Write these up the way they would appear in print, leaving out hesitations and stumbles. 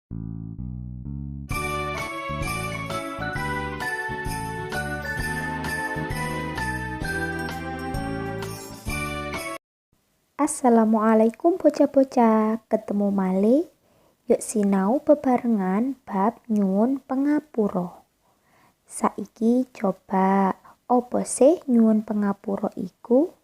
Assalamualaikum bocah-bocah, ketemu malih. Yuk sinau bebarengan bab nyuwun pangapura. Saiki coba, opo sih nyuwun pangapura iku?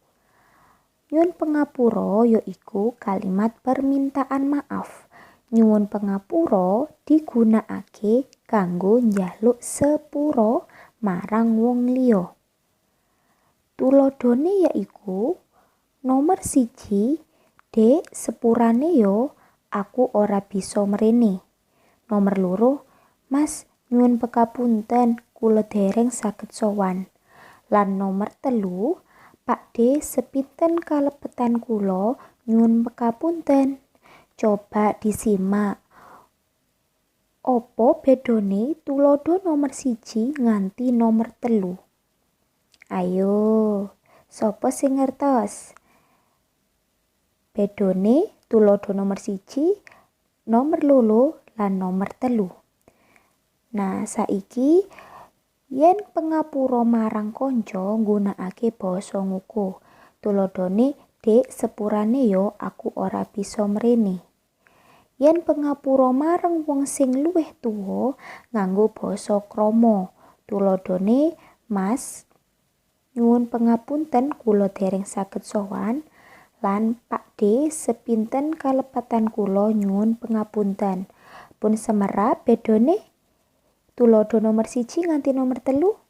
Nyuwun pangapura yaiku kalimat permintaan maaf. Nyuwun pangapura digunakake kanggo njaluk sepura marang wong liya. Tuladhane yaiku nomor 1, Dek, sepurane yo, aku ora bisa mrene. Nomor 2, Mas, nyuwun pekapunten, kula dereng saged sowan. Lan nomor 3, Pakde, sepinten kalepetan kula, nyuwun pekapunten. Coba disimak. Opo bedone tuladha nomor 1 nganti nomor 3? Ayo, sapa sing ngertos? Bedone tuladha nomor 1, nomor 2, lan nomor 3. Nah, saiki yen pengapura marang kanca nggunakake basa ngukuh. Tuladhane, Dek, sepurane yo, aku ora bisa mrene. Yen pengapura marang wong sing luwih tuwa nganggo basa krama. Tuladhane, Mas, nyuwun pangapunten, kula dereng saged sowan. Lan Pakde, sepinten kalepatan kula, nyuwun pangapunten. Pun semerap bedone tuladha nomor 1 nganti nomor 3?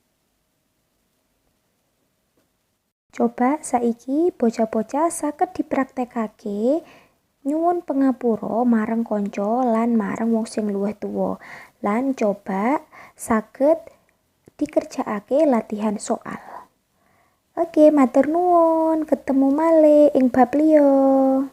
Coba saiki bocah-bocah saged dipraktekake nyuwun pangapura marang kanca lan marang wong sing luwih tuwa. Lan coba saged dikerjakake latihan soal. Oke, matur nuwun. Ketemu malih ing bab liya.